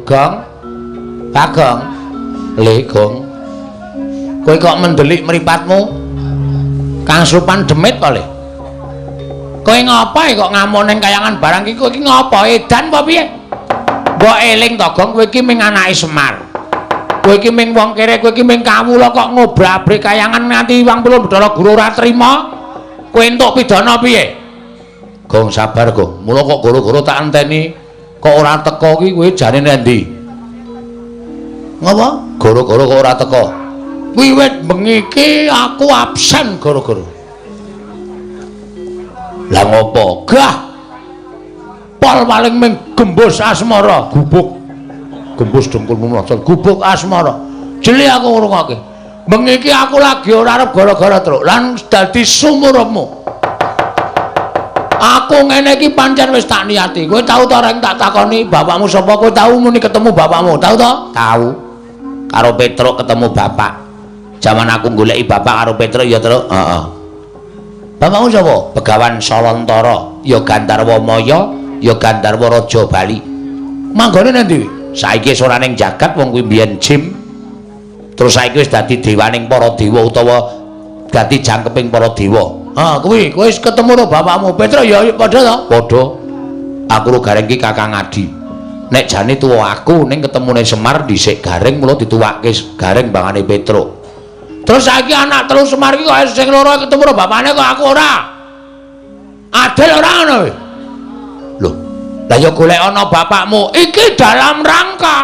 Gong. Bagong. Le, Gong. Kowe kok mendelik mripatmu? Kang Supan demit to, Le? Kowe ngapa kok ngamuk ning kayangan barang iki? Kowe iki ngapa? Edan apa piye? Mbok eling to, Gong, kowe iki ming anake Semar. Kowe iki ming wong kere, kowe iki ming kawula kok ngobrak-abrik kayangan nganti Wang Pulung Bathara Guru ora trima. Kowe entuk pidana piye? Gong, sabar, Gong. Mula kok goro-goro tak enteni kok ora teko ki kowe jane nendi? Ngapa? Goro-goro kok ora teko? Wiwit bengi iki aku absen goro-goro. Lah ngopo? Gah. Pol paling ming gembus asmara, gubuk. Gembus dengkulmu mlocot, gubuk asmara. Jeli aku ngrungokke. Bengi iki aku lagi ora arep gara-gara truk lan dadi sumurupmu. Aku ngene iki pancen wis tak niati. Kowe tau ta reng tak takoni bapakmu sapa? Kowe tau muni ketemu bapakmu? Tau ta? Tau. Karo Petruk ketemu bapak. Jaman aku goleki bapak karo Petruk ya, Truk. Heeh. Bapakmu sapa? Begawan Salantara, ya Gandharwa Maya, ya Gandharwa Raja Bali. Manggone nang ndi? Saiki wis ora ning jagat wong kuwi mbiyen jim. Terus saiki wis dadi dewaning para dewa utawa dadi jangkeping para dewa. Ah, kuwi kowe wis ketemu karo bapakmu. Petruk ya padha to? Padha. Aku ro Gareng ki Kakang Adi. Nek jane tuwa aku ning ketemune Semar dhisik Gareng mula dituwake Gareng bangane Petruk. Terus saiki anak telu Semar iki kok sing loro ketemu karo bapakne kok aku ora. Adil ora ngono kowe? Lho, lah ya golek ana bapakmu. Iki dalam rangka.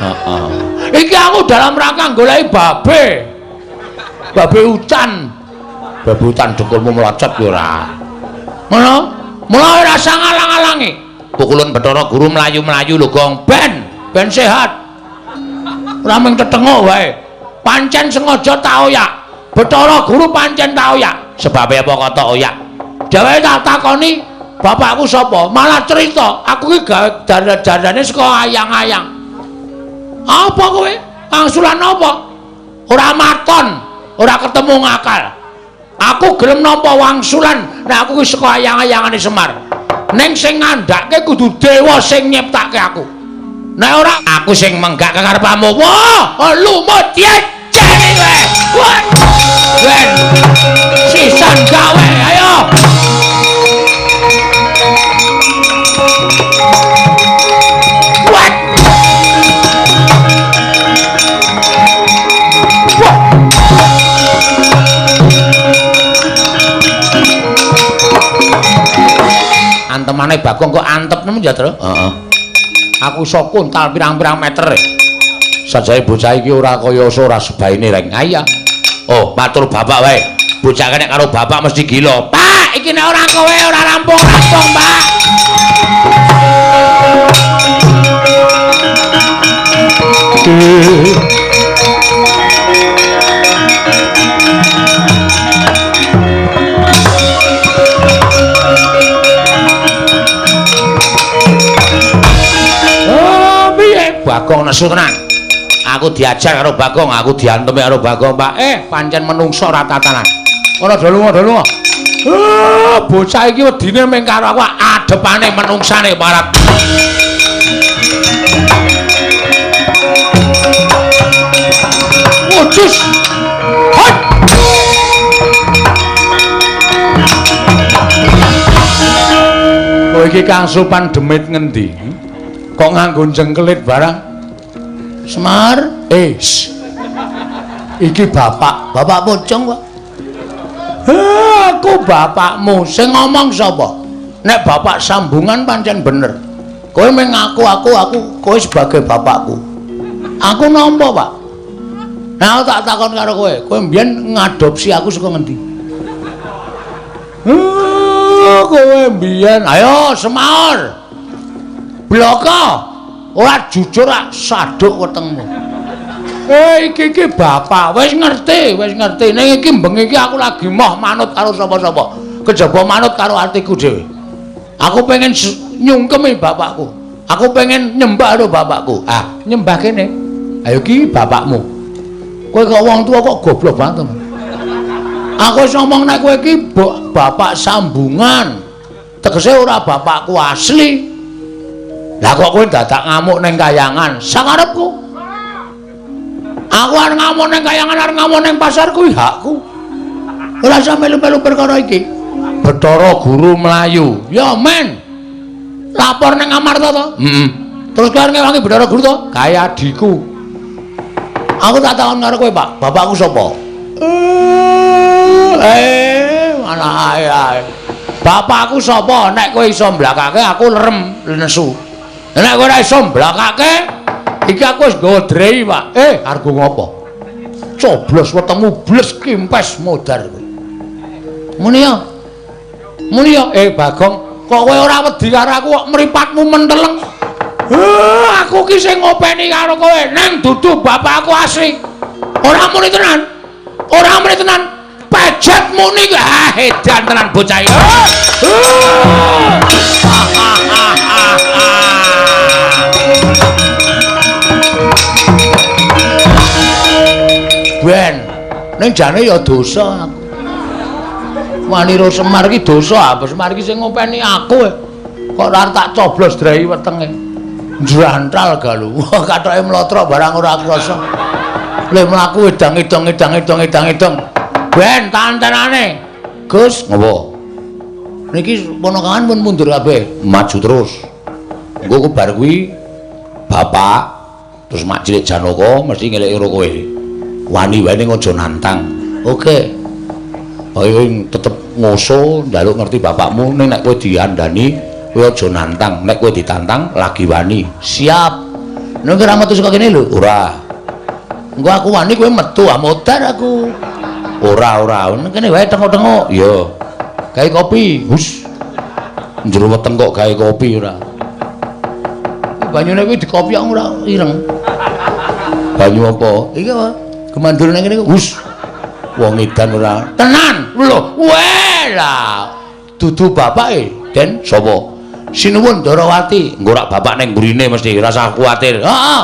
Heeh. Iki aku dalam rangka goleki babe. Babe hutan. Babe hutan dengkulmu mlocot ya ora. Ngono? Mula ora usah ngalang-alangi. Pukulun Bathara Guru mlayu-mlayu lho, Gong. Ben, ben sehat. Ora mung tetenguk wae. Pancen sengaja tak oyak. Bathara Guru pancen tak oyak. Sebabe apa kok tak oyak? Dheweke tak takoni bapakku sapa? Malah cerita, aku iki gawe dandane saka ayang-ayang. Apa kowe? Angsulan apa? Ora maton, ora ketemu ngakal. Aku gelem nampa wangsulan nek aku ki saka ayang-ayangane Semar. Ning sing ngandhake kudu dewa sing nyiptake aku. Nek ora aku sing menggak kekarepmu. Wah, lumut jejeng kowe. Wah. Ben. Sisan gawe, ayo. Wah. Wah. Antemane Bagong kok antep nemen ya, Tru? Heeh. Aku iso kuntal pirang-pirang meter. Sajae bocah iki ora kaya ora sebaine reng. Iya. Oh, matur bapak wae. Bocah nek karo bapak mesti gila. Pak, iki nek ora kowe ora rampung-rampung, Pak. Oh, piye? Bagong nesu tenan. Aku diajar karo Bagong, aku diantemi karo Bagong, Pak. Pancen menungso ora tatanan. Ora do lunga, do lunga. Bocah iki wedine mung karo aku adepane menungsane parat. Wujus. Hot. Kowe iki Kang Supan demit ngendi? Kok nganggo jengkelit barang? Semar, iki bapak, bapak pocong kok. Aku bapakmu, sing ngomong sapa? Nek bapak sambungan pancen bener. Kowe mung ngaku aku kowe sebagai bapakku. Aku nampa, Pak. Nah, aku tak takon karo kowe, kowe mbiyen ngadopsi aku saka ngendi? Kowe mbiyen, ayo Semar. Bloko. Ora jujur ak saduk wetengmu. Iki iki bapak wis ngerti, wis ngerti. Ning iki bengi iki aku lagi moh manut karo sapa-sapa. Kejaba manut karo atiku dhewe. Aku pengen nyungkemi bapakku. Aku pengen nyembah karo bapakku. Ah, nyembah kene. Ayo iki bapakmu. Kowe kok wong tuwa kok goblok banget. Aku wis ngomong nek kowe iki bapak sambungan. Tegese ora bapakku asli. Lah kok kowe dadak ngamuk ning kayangan? Sakarepku. Aku arep ngamuk ning kayangan, arep ngamuk ning pasar kuwi hakku. Ora usah melu-melu perkara iki. Bathara Guru mlayu. Ya men. Lapor ning Amarta to? Heeh. Terus kowe arep ngewangi Bathara Guru to? Gawe adhiku. Aku tak takon karo kowe, Pak. Bapakku sapa? Malah ae. Bapakku sapa? Nek kowe iso mblakake aku lerem nesu. Nek kowe ora iso mblakake, iki aku wis nggawa drei, Pak. Argo ngopo? Coblos wetengmu bles kimpes modar kowe. Muni ya. Muni ya, Bagong, kok kowe ora wedi karo aku kok mripatmu menteleng? Aku ki sing ngopeni karo kowe, neng dudu bapakku asli. Ora muni tenan. Ora muni tenan. Pejet muni ki. Ah, edan tenan bocah iki. Ben, ning jane ya dosa aku. Wanira Semar ki dosa, apa Semar ki sing ngopeni aku. Kok ora tak coblos drai wetenge. Njrantal galu. Wah, kathoke mlotrok barang ora krasa. Le mlaku edang-edang edang-edang edang-edang. Ben, tantenane. Gus, ngopo? Niki ponakan pun mundur kabeh, maju terus. Engko ku bar kuwi bapak terus mak cilik Janaka mesti ngeleki karo kowe. Wani wae ning aja nantang. Oke. Ayo tetep ngoso njaluk ngerti bapakmu ning nek kowe diandani kowe aja nantang, nek kowe ditantang lagi wani. Siap. Nek ora metu saka kene lho. Ora. Engko aku wani kowe metu ah modar aku. Ora ora. Nek kene wae tengok-tengok. Iya. Gawe kopi. Hus. Njero weteng kok gawe kopi ora. Banyune kuwi dikopi kok ora ireng. Banyu apa? Iki apa? Gemandur nang kene hus. Wong edan ora. Tenan. Lho, weh lah. Dudu bapake, Den, sapa? Sinuwun Darawati. Engko rak bapak ning mburine mesti ora usah kuwatir. Heeh.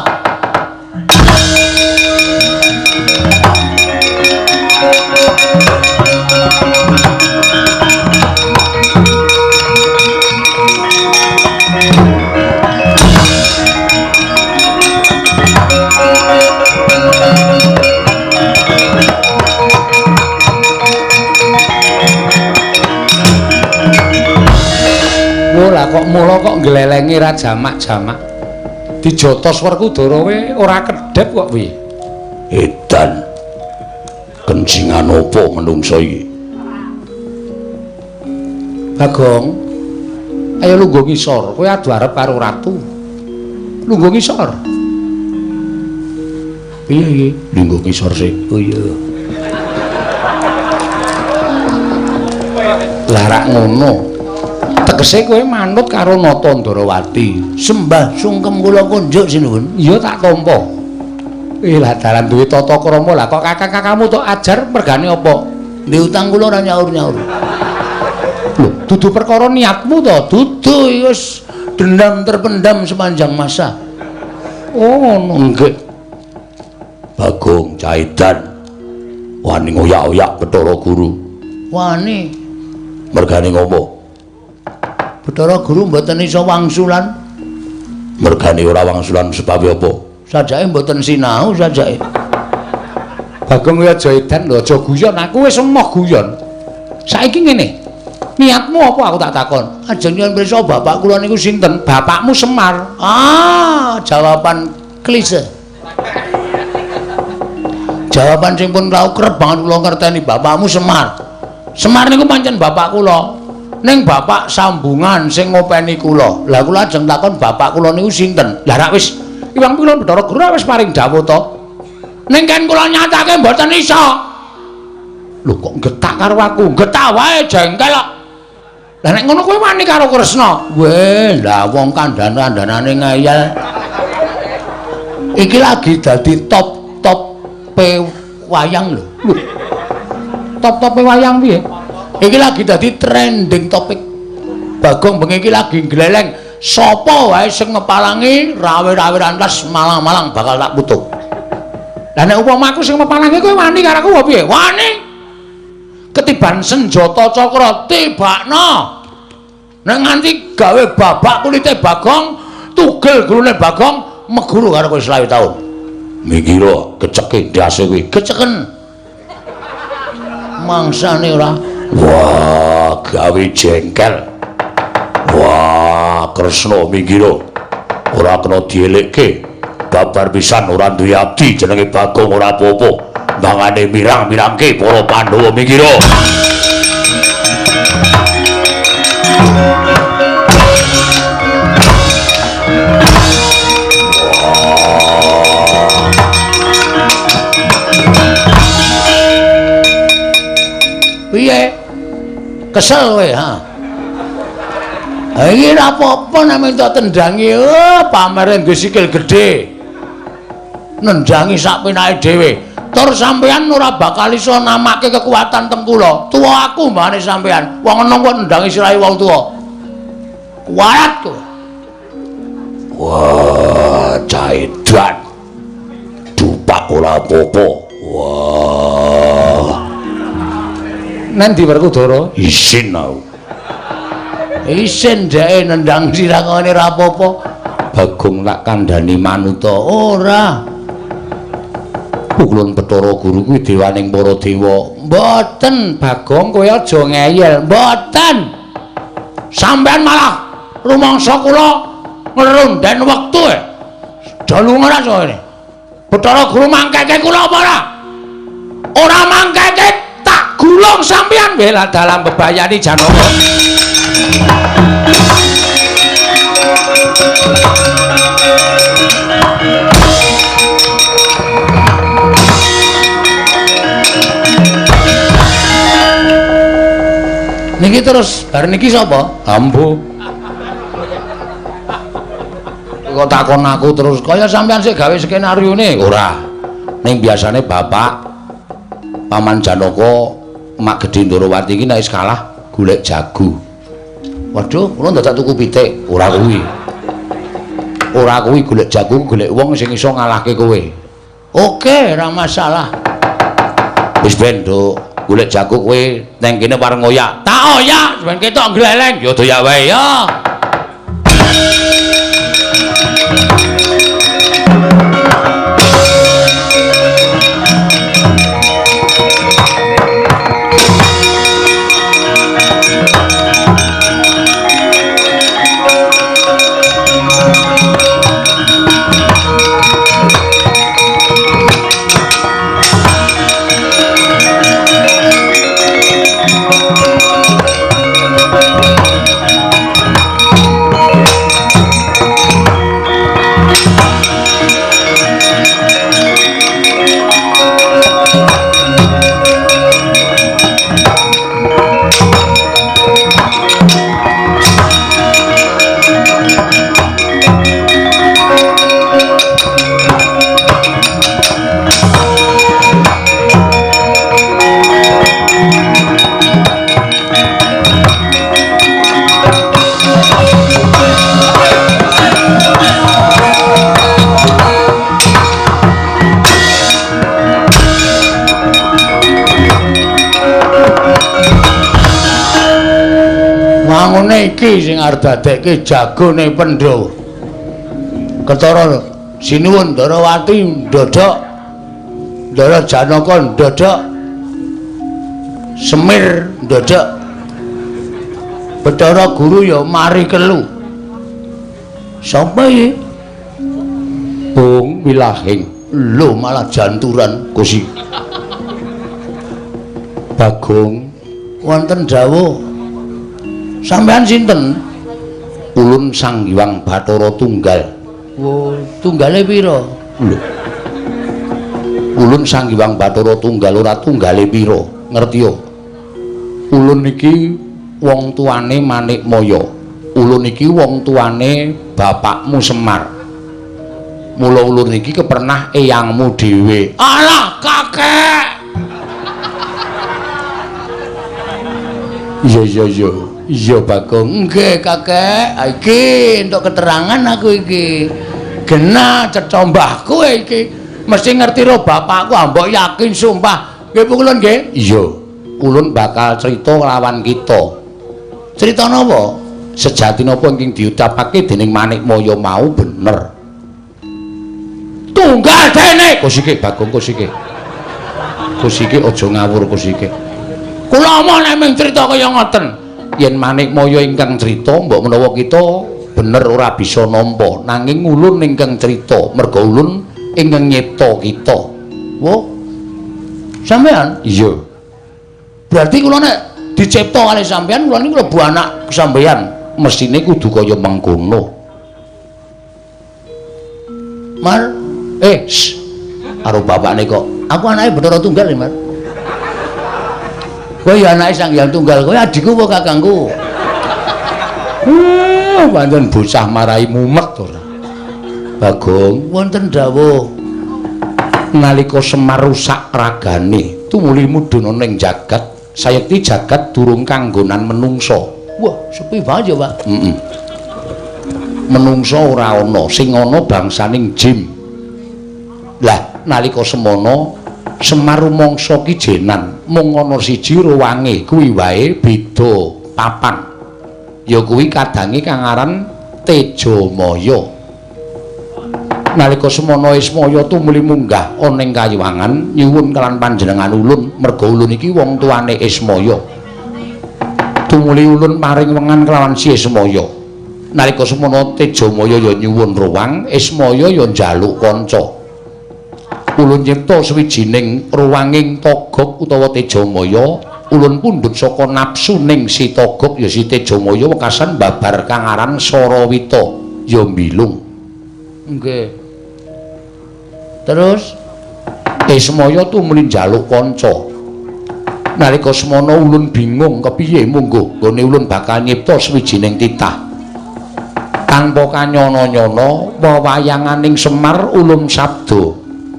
Lah kok mula kok nglelengi ra jamak-jamak. Dijotos Werkudara we ora kedhep kok piye? Edan. Kencingan apa menungso iki? Bagong, ayo lungguh ngisor, kowe adu arep karo ratu. Lungguh ngisor. Piye iki? Lungguh ngisor sik. Oh iya. Lah rak ngono. Tegese kowe manut karo Nata Ndarawati. Sembah sungkem kula kunjuk sinuwun. Iya tak tampa. Lah dalan duwe tata krama lah kok kakang-kakangmu tok ajar mergane apa? Ndek utang kula ora nyaur-nyaur. Lho, dudu perkara niatmu to? Dudu wis dendam terpendam sepanjang masa. Oh ngono nggih. Bagong Caidan wani ngoyak-oyak Bathara Guru. Wani. Mergane ngopo? Bathara Guru mboten iso wangsulan. Mergane ora wangsulan sebabe apa? Sajake mboten sinau sajake. Bagong kowe aja edan lho, aja guyon. Aku wis emoh guyon. Saiki ngene. Niatmu apa aku tak takon? Ajeng nyuwun pirsa bapak kula niku sinten? Bapakmu Semar. Ah, jawaban klise. Jawaban sing pun tau kerep banget kula ngerteni bapakmu Semar. Semar niku pancen bapak kula. Ning bapak sambungan sing ngopeni kula. Lah kula ajeng takon bapak kula niku sinten? Lah rak wis Iwang Pilon Bathara Guru wis paring dawuh to. Ning kan kula nyatake mboten iso. Lho kok getak karo aku? Getak wae jengkel kok. Lah nek ngono kowe wani karo Kresna? Weh, lah wong kandhan-kandhanane ngeyel. Iki lagi dadi top-top pe wayang lho. Lho. Top-top pe wayang piye? Iki lagi dadi trending topik. Bagong bengi iki lagi gleleng. Sapa wae sing ngepalangi rawe-rawe rantas malang-malang bakal tak putuk. Lah nek upama aku sing ngepalangi kowe wani karo aku apa piye? Wani. Ketiban senjata cakra tibakno. Nek nganti gawe babak kulite Bagong Tugel gurune Bagong meguru karo kowe 20 taun. Minggiro keceke ndase kuwi. Keceken. Mangsane ora. Wah, gawe jengkel. Wah, Kresna minggiro. Ora kena dielekke. Babar pisan ora duwe abdi jenenge Bagong ora apa-apa. Mangane mirang-mirangke para Pandhawa minggiro. Piye? Kesel kowe, ha? Iki ora apa-apa nek minta tendangi, oh, pamere nggo sikil gedhe. Nendangi sak penake dhewe. Tur sampean ora bakal iso namake kekuatan teng kula. Tuwa aku mbane sampean. Wong enom kok nendangi sirahe wong tuwa. Kuat kowe. Wah, caedan. Dupak ora apa-apa. Wah. Nanti Werkudara isin aku. Isin dheke nendang sirah ngene ora apa-apa. Bagong tak kandhani manuta ora. Pukulun Bathara Guru kuwi dewaning para dewa. Mboten Bagong, kowe aja ngeyel. Mboten. Sampeyan malah rumangsa kula ngrundhen wektu e. Dalu ora kene. Bathara Guru mangkeke kula apa ora? Ora mangkeke tak gulung sampeyan bela dalam bebayani Janaka. Niki terus bar niki sapa? Ambo. Kok takon aku terus kaya sampean sik gawe skenario ne? Ora. Ning biasane bapak Paman Janaka Mak Gedhe Ndorowati iki nek wis kalah golek jago. Waduh, kula dadak tuku pitik. Ora kuwi. Ora kuwi golek jago, golek wong sing iso ngalahke kowe. Oke, ora masalah. Wis ben, Nduk. Golek jago kowe nang kene pareng oyak. Tak oyak, ben ketok gleleng. Ya doyak wae ya. Wangune iki sing arep dadekke jagone Pandhawa. Ketara sinuwun Ndarawati ndodhok, Ndara Janaka ndodhok, Semir ndodhok, Bathara Guru ya mari kelu. Sapa iki? Bung Wilahing. Lho malah janturan Gusti. Bagong wonten dawuh. Sampeyan sinten? Ulun Sang Hyang Bathara Tunggal. Wo, tunggale pira? Lho. Ulun Sang Hyang Bathara Tunggal ora tunggale pira? Ngerti yo? Ulun iki wong tuane Manikmaya. Ulun iki wong tuane bapakmu Semar. Mula ulun iki kepernah eyangmu dhewe. Alah, kakek. Iya iya iya. Iya Bagong, nggih kakek, iki entuk keterangan aku iki. Genah cetha mbahku iki. Mesti ngerti ro bapakku, ambok yakin sumpah. Nggih ulun nggih? Iya. Ulun bakal cerita lawan kita. Cerita napa? Sejatine apa ingkang diucapake dening Manikmaya mau bener. Tunggal dene Kosike Bagong Kosike. Kosike aja ngawur Kosike. Kula omong nek mung crita kaya ngoten. Yen Manikmaya ingkang crita mbok menawa kita bener ora bisa nampa, nanging ulun ingkang crita merga ulun ingkang nyipta kita. Wah. Sampeyan? Iya. Berarti kula nek dicipta kali sampeyan, kula niku klebu anak sampeyan. Mesthine kudu kaya mengkono. Mar, karo bapakne kok. Aku anake Bathara Tunggal ya, Mar. Kowe ya anake Sang Hyang Tunggal, kowe adikku apa kakangku? Pancen bocah marai mumet ora. Bagong, wonten dawuh. Nalika Semar rusak ragane, tumuli mudhun ana ing jagat, sayekti jagat durung kanggonan menungsa. Wah, sepi banget ya, Pak. Heeh. Menungsa ora ana, sing ana bangsaning jin. Lah, nalika semono Semar rumangsa ki jenan, mung ana siji ruwange, kuwi wae beda papan. Ya kuwi kadange kang aran Tejamaya. Nalika semono Ismaya tumuli munggah ana ing kayuwangan nyuwun kelan panjenengan ulun, merga ulun iki wong tuane Ismaya. Tumuli ulun paring wengan kelawan si Ismaya. Nalika semono Tejamaya ya nyuwun ruwang, Ismaya ya njaluk kanca. Ulun nyipta sawijining ruwanging Togog utawa Tejamaya, ulun pundhut saka nafsuning si Togog ya si Tejamaya wekasan babar kang aran Sarawita ya mbilung. Nggih. Terus Ismaya tumuli njaluk kanca. Nalika semono ulun bingung kepiye mungguh nggone ulun bakal nyipta sawijining titah. Tanpa kanyono-nyono wewayanganing Semar ulun sabda,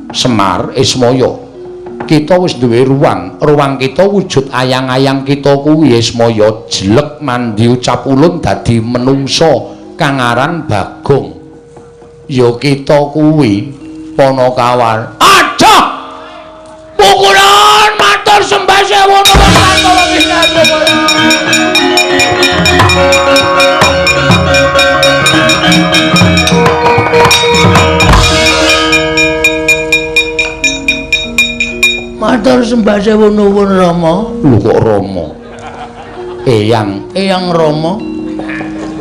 Semar Ismaya, kita wis duwe ruang, ruang kita wujud ayang-ayang kita kuwi Ismaya jelek mandi ucap ulun dadi menungsa kang aran Bagong. Ya kita kuwi Panakawan. Aduh! Pukulan matur sembah sewu nuwun tanpa pisan. Matur sembah sewu nuwun Rama. Lho kok Rama? Eyang, Eyang Rama.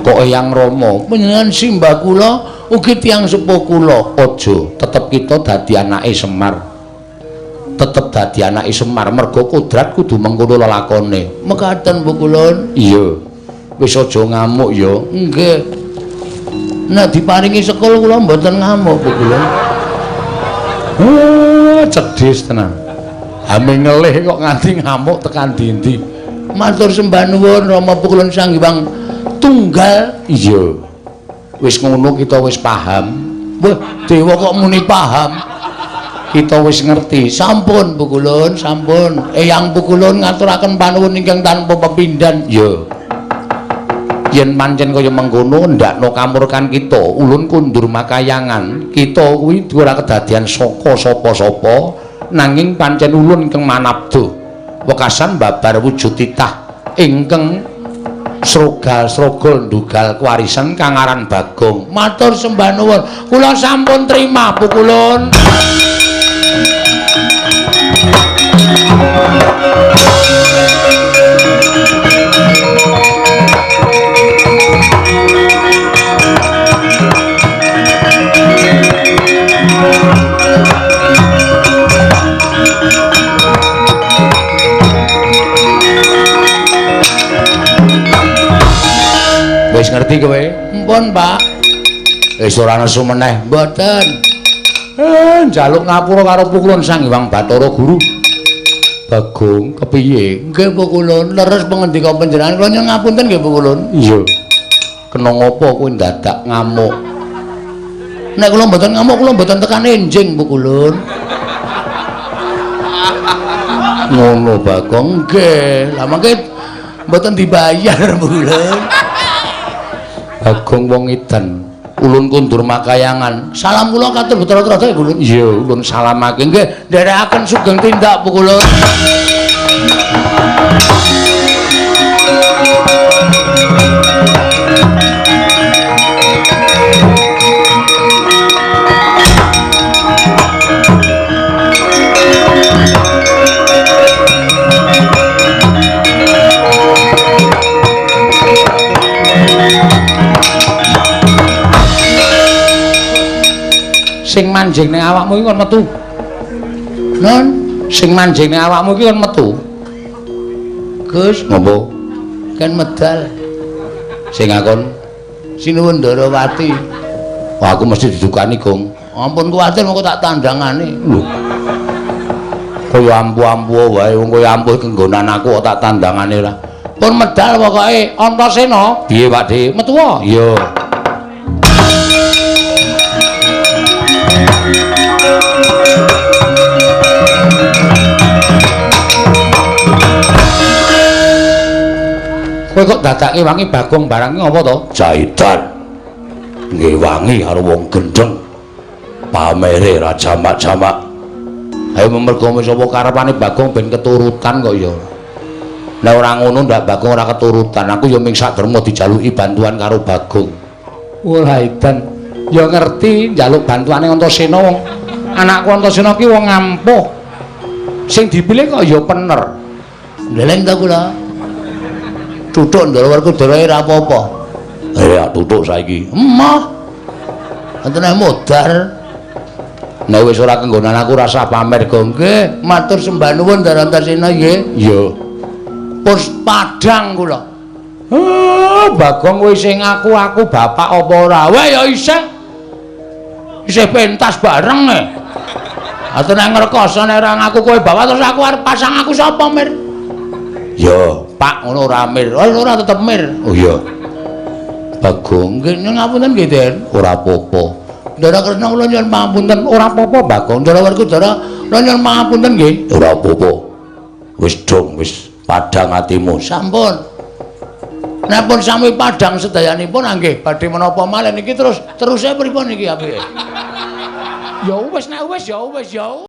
Kok Eyang Rama? Panjenengan simbah kula ugi tiyang sepuh kula. Aja, tetep kita dadi anake Semar. Tetep dadi anake Semar merga kodrat kudu mengkono lelakone. Mekaten Bu Kulun. Iya. Wis aja ngamuk ya. Nggih. Nek diparingi sekul kula mboten ngamuk Bu Kulun. Cedhis tenan. Ame ngelih kok nganti ngamuk tekan dindi. Matur sembah nuwun Rama Pukulun Sang Hyang Tunggal. Iya. Wis ngono kita wis paham. Wah, dewa kok muni paham. Kita wis ngerti. Sampun Pukulun, sampun. Eyang Pukulun ngaturaken panuwun ingkang tanpa pepindhan. Iya. Yen pancen kaya mengkono ndakno kamurkan kita, ulun kundur makayangan. Kita kuwi ora kedadian saka sapa-sapa. Nanging pancen ulun ingkang manabda wekasan babar wujud titah ingkang srogal-srogol ndugal kewarisan kang aran Bagong. Matur sembah nuwun, kula sampun trima Pukulun. Wis ngerti kowe? Mpun, Pak. Wis ora nesu meneh. Mboten. Njaluk ngapura karo Pukulun Sang Hyang Bathara Guru. Bagong, kepiye? Nggih, Pukulun. Leres pangandika panjenengan. Kula nyuwun ngapunten nggih, Pukulun. Iya. Kena ngopo kowe ndadak ngamuk? Nek kula mboten ngamuk, kula mboten tekan enjing, Pukulun. Ngono, Bagong. Nggih. Lah mangke mboten dibayar, Pukulun. Bagong wong edan, ulun kundur makayangan. Salam kula katur Bathara Trada ya, Kulun. Iya, ulun salamake. Nggih, nderekaken sugeng tindak, Pukulun. Sing manjing ning awakmu iki kon metu. Non, sing manjing ning awakmu iki kon metu. Gus, ngopo? Kan medal. Sing ngakon Sinuwun Ndarawati. Wah, aku mesti didukani, Gong. Ampun kuwatir mengko tak tandangane. Lho. Kaya ampuh-ampuh wae wong kaya ampuh kenggonan aku kok tak tandangane ora. Pun medal pokoke Antasena. Piye, Pak De? Metu wae. Iya. Kowe kok dadake wangi Bagong barang iki apa to? Jahitan. Nggih wangi karo wong gendheng. Pamere ra jamak-jamak. Ayo mergo sapa karepane Bagong ben keturutan kok ya. Nek ora ngono ndak Bagong ora keturutan. Aku ya ming saderma dijaluki bantuan karo Bagong. Ora edan. Ya ngerti njaluk bantuane Antasena wong anakku Antasena ki wong ampuh. Sing dipilih kok ya pener. Ndeleng ta kula. Tutuk Ndara Werkudara ora apa-apa. Ya tutuk saiki. Emoh. Antene modar. Nek wis ora kenggonan aku rasah pamer, Gong. Nggih, matur sembah nuwun Ndara Antasena nggih. Iya. Pus padhang kula. Oh, Bagong kowe sing ngaku aku bapak apa ora? Wah ya isih. Isih pentas bareng e. Ate nek ngrekoso nek ora ngaku kowe bapak terus aku arep pasang aku sapa, Mir? Ya, Pak ngono ora Mir. Oh, ora tetep Mir. Oh iya. Bagong nggih ngapunten nggih, Den. Ora apa-apa. Ndara Kresna kula nyuwun pangapunten. Ora apa-apa, Bagong. Ndara Werkudara kula nyuwun pangapunten nggih. Ora apa-apa. Wis dong, wis padhang atimu. Sampun. Nek pun sami padhang sedayanipun nggih badhe menapa malih niki terus teruse pripun niki apike? Ya wis nek wis ya wis ya.